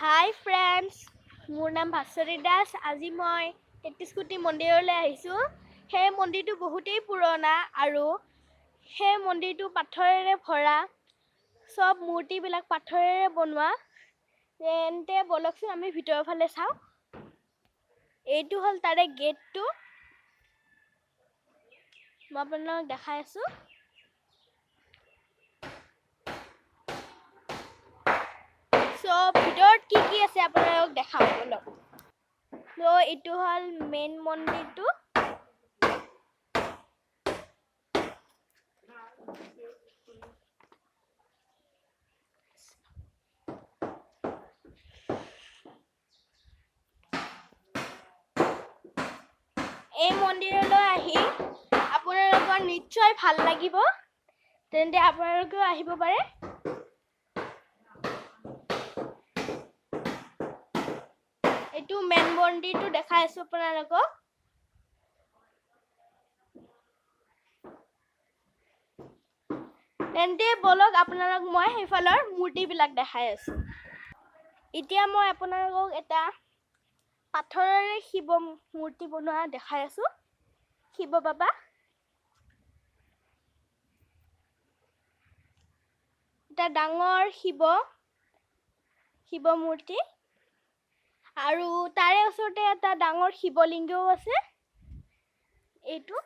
হাই friends, মোৰ নাম ভাস্বতী দাস। আজি মই তেত্ৰিছকোটি মন্দিৰলৈ আহিছোঁ। সেই মন্দিৰটো বহুতেই পুৰণা আৰু সেই মন্দিৰটো পাথৰেৰে ভৰা, চব মূৰ্তিবিলাক পাথৰেৰে বনোৱা। তেন্তে ব'লকচোন আমি ভিতৰৰ ফালে চাওঁ। এইটো হ'ল তাৰে গেটটো, মই আপোনালোকক দেখাই আছোঁ। ভিতৰত কি কি আছে আপোনালোকক দেখাওঁ ব'লক। এইটো হ'ল মেইন মন্দিৰটো। এই মন্দিৰলৈ আহি আপোনালোকৰ নিশ্চয় ভাল লাগিব, তেন্তে আপোনালোকেও আহিব পাৰে। এইটো মেইন মন্দিৰটো দেখাই আছো আপোনালোকক। তেন্তে ব'লক আপোনালোক মই সেইফালৰ মূৰ্তিবিলাক দেখাই আছো। এতিয়া মই আপোনালোকক এটা পাথৰেৰে শিৱ মূৰ্তি বনোৱা দেখাই আছো, শিৱ বাবা। এটা ডাঙৰ শিৱ মূৰ্তি আৰু তাৰে ওচৰতে এটা ডাঙৰ শিৱলিংগও আছে। এইটো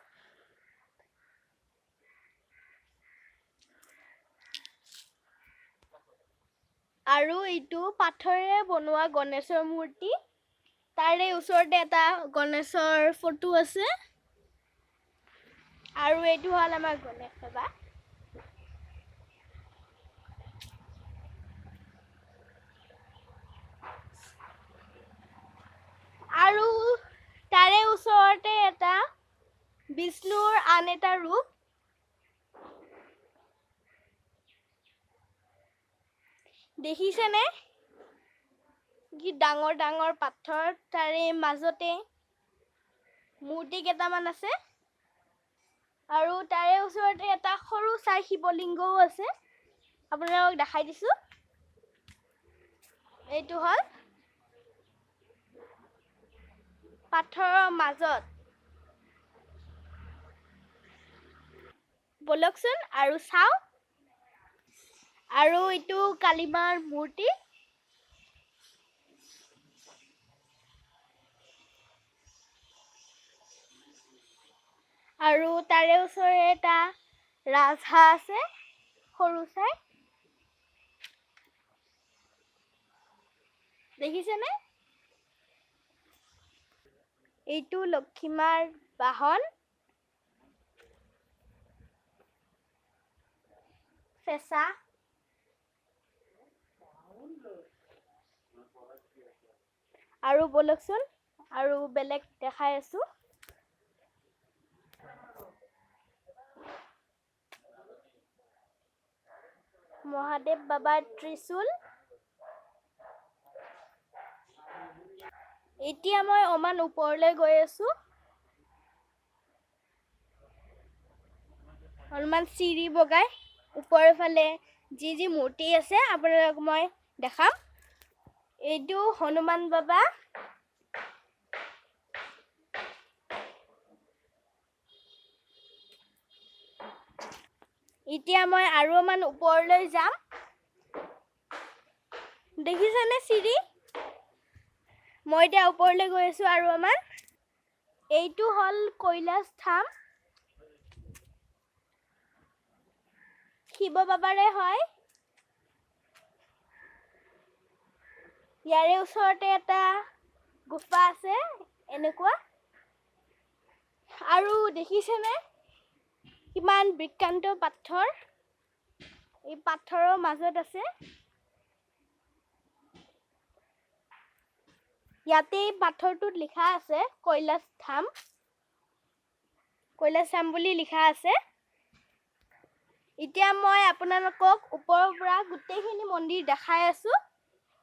আৰু এইটো পাথৰেৰে বনোৱা গণেশৰ মূৰ্তি, তাৰে ওচৰতে এটা গণেশৰ ফটো আছে। আৰু এইটো হ'ল আমাৰ গণেশ বাবা। আৰু তাৰে ওচৰতে এটা বিষ্ণুৰ আন এটা ৰূপ। দেখিছেনে কি ডাঙৰ ডাঙৰ পাথৰ, তাৰে মাজতে মূৰ্তি কেইটামান আছে। আৰু তাৰে ওচৰতে এটা সৰু চাই শিৱলিংগও আছে, আপোনালোকক দেখাই দিছো। এইটো হ'ল পাথৰৰ মাজত। ব'লকচোন আৰু চাওঁ। আৰু এইটো কালিমাৰ মূৰ্তি। আৰু তাৰে ওচৰতে এটা ৰাজহাঁহ আছে সৰু চাই, দেখিছেনে? এইটো লক্ষীমাৰ বাহন, ফেঁচা। আৰু ব'লকচোন আৰু বেলেগ দেখাই আছো। মহাদেৱ বাবাৰ ত্ৰিশূল। এতিয়া মই অকণমান ওপৰলৈ গৈ আছো, অলপমান চিৰি বগাই ওপৰৰ ফালে যি যি মূৰ্তি আছে আপোনালোকক মই দেখাম। এইটো হনুমান বাবা। এতিয়া মই আৰু অকণমান ওপৰলৈ যাম। দেখিছেনে চিৰি? মই এতিয়া ওপৰলৈ গৈ আছো আৰু অকণমান। এইটো হ'ল কৈলাশ ধাম, শিৱ বাবাৰে হয়। ইয়াৰে ওচৰতে এটা গুফা আছে এনেকুৱা। আৰু দেখিছেনে কিমান বিক্ৰান্ত পাথৰ, এই পাথৰৰ মাজত আছে। ইয়াতে এই পাথৰটোত লিখা আছে কৈলাশ ধাম, কৈলাশ ধাম বুলি লিখা আছে। এতিয়া মই আপোনালোকক ওপৰৰ পৰা গোটেইখিনি মন্দিৰ দেখাই আছো,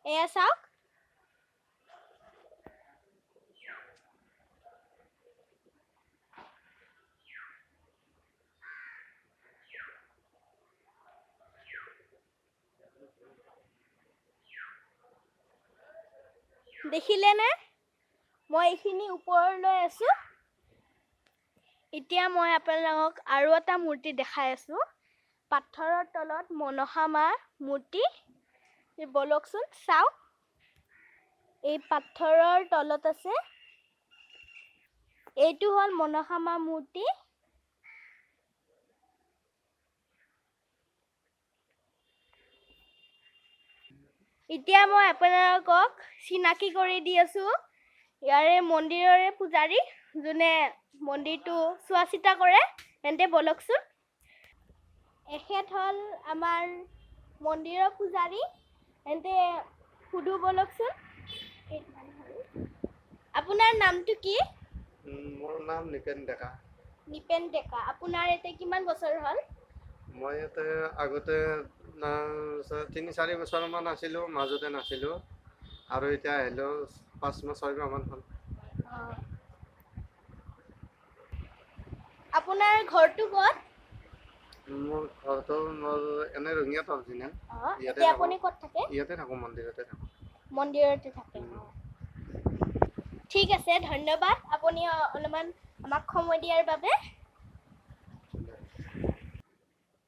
এয়া চাওক। দেখিলেনে? মই এইখিনি ওপৰলৈ আছোঁ। এতিয়া মই আপোনালোকক আৰু এটা মূৰ্তি দেখাই আছোঁ, পাথৰৰ তলত মনসা মাৰ মূৰ্তি। ব'লকচোন চাওঁ। এই পাথৰৰ তলত আছে। এইটো হ'ল মনসা মাৰ মূৰ্তি। এতিয়া মই আপোনালোকক চিনাকি কৰি দি আছোঁ ইয়াৰে মন্দিৰৰে পূজাৰী, যোনে মন্দিৰটো চোৱা চিতা কৰে। তেন্তে ব'লকচোন। এখেত হ'ল আমাৰ মন্দিৰৰ পূজাৰী। তেন্তে সুধো ব'লকচোন। আপোনাৰ নামটো কি? মোৰ নাম নিপেন ডেকা। নিপেন ডেকা। আপোনাৰ এতিয়া কিমান বছৰ হ'ল? মই ইয়াতে আগতে 3-4 বছৰমান আছিলোঁ, মাজতে নাছিলোঁ আৰু এতিয়া আহিলোঁ 5 মাহ 6 মাহমান হ'ল। আপোনাৰ ঘৰটো ক'ত? মোৰ ঘৰটো মোৰ এনে ৰঙিয়াত অৰিজিনেল। ইয়াতে এতিয়া থাকোঁ। আপুনি ক'ত থাকে? ইয়াতে থাকোঁ, মন্দিৰতে থাকোঁ। মন্দিৰতে থাকে। ঠিক আছে, ধন্যবাদ আপুনি অলপমান আমাক সময় দিয়াৰ বাবে।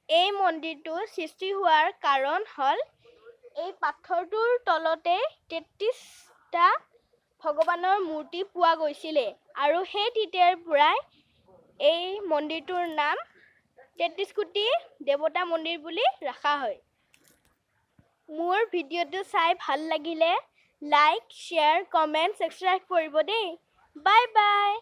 এই মন্দিৰটো সৃষ্টি হোৱাৰ কাৰণ হ'ল এই পাথৰটোৰ তলতে 33টা ভগৱানৰ মূৰ্তি পোৱা গৈছিলে আৰু সেই তেতিয়াৰ পৰাই এই মন্দিৰটোৰ নাম 33 কোটি দেৱতা মন্দিৰ বুলি ৰখা হয়। মোৰ ভিডিঅ'টো চাই ভাল লাগিলে লাইক, শ্বেয়াৰ, কমেণ্ট, ছাবস্ক্ৰাইব কৰিব দেই। Bye bye.